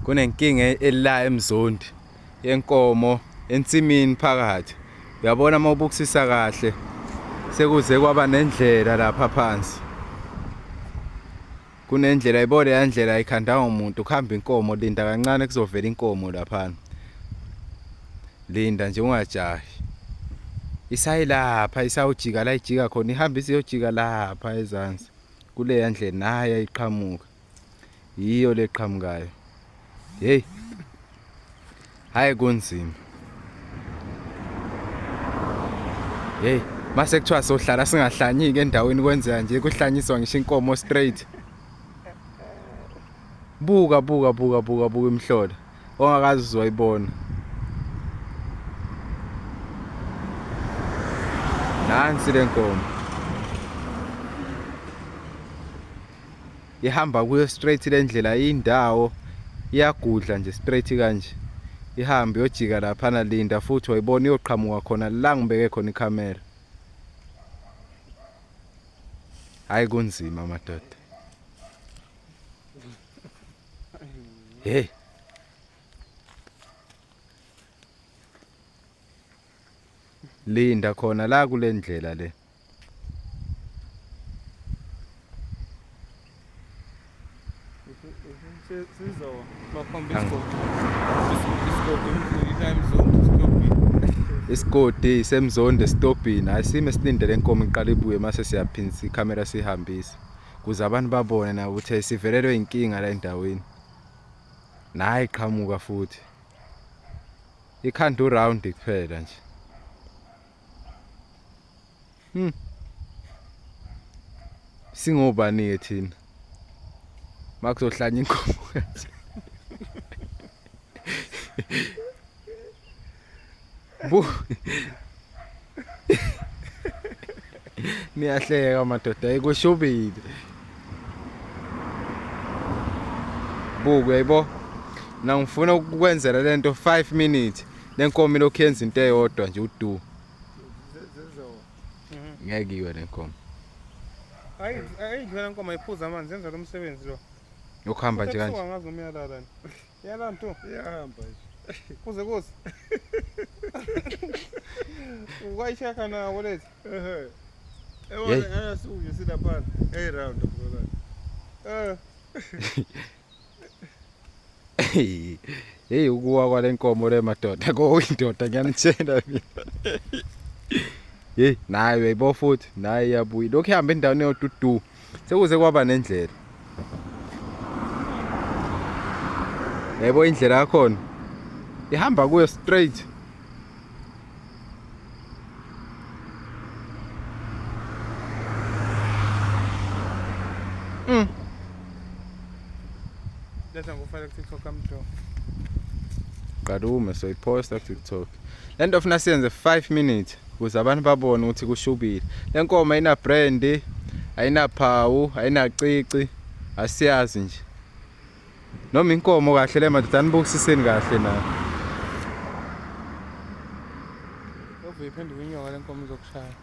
Kunenkinga ela eMzondi yenkomo ensimini phakathi. Uyabona uma ubukisisa kahle sekuze kwaba nendlela lapha phansi. Kunendlela ibona leya ndlela ayikhandanga umuntu kuhamba inkomo linda kancane kuzovela inkomo laphana. Linda nje ungajahi. Isayilapha isawujika la ijika khona ihamba isiyojika lapha ezansi. Kuleya ndlela naye ayiqhamuka. Yiyo leqhamukayo. Hey. Hayi kunzima. Hey, mase kuthiwa sohlala singahlanyiki endaweni kwenzeka nje kuhlanyiswa ngisho inkomo straight. Buka buka buka buka buka imhlola ongakazi uzoyibona. Nansi lenkomo. Ihamba kuyo straight lendlela indawo iyagudla nje straight kanje. Ihambe iyojika laphana linda futhi wayibona iyoqhamuka khona la ngibeke khona ikhamera. Hayi kunzima madoda. Hey. Linda khona la kule ndlela le. Isigodi isemzondo esitobhini ayisime silindele inkomo iqale ibuye mase siyaphinsa ikhamera sihambise kuze abantu babone nabo ukuthi sivelelwe inkinga la endaweni nayi qhamuka futhi ikhanda uround kuphela nje. Singobani ke thina? Makuzohlanya inkomo kanje. Bu. Niyahleka madoda ekushubile. Buku yayibo. Mina ngifuna ukukwenzela lento 5 minutes. Lenkomo ilokhu yenza into eyodwa nje udu. Ngeke iwe lenkomo. Ayi ayidlula inkomo ayiphuza amanzi yenza lo msebenzi lo. Yokuhamba nje kanje. Ngazi noma iyalala ni. Iyalala nto. Iyahamba nje. Kuze kuze. Ukwayishaka nawo lezi. Ehe. Ewona ngayasuke silapha. Hey round bro. Eh. Hey ukuwa kwale nkomo le madoda koyindoda ngiyanitshela mina. Hey nayo uyayibo futhi naye iyabuya. Lokhu ihamba endaweni eyodwa du. Sekuze kwaba nendlela. Yebo indlela yakhona. Ihamba kuyo straight. Letha ngofaka ku TikTok amdlo. Qalume soyiposta ku TikTok. Lento funa siyenze 5 minutes ukuze abantu babone ukuthi kushubile. Lenkomo ayina brand, ayinaphawu, ayinacici, asiyazi nje. Noma inkomo kahle le madoda anibukisiseni kahle na. Yobe iphenduka inyoka lenkomo izokushaya.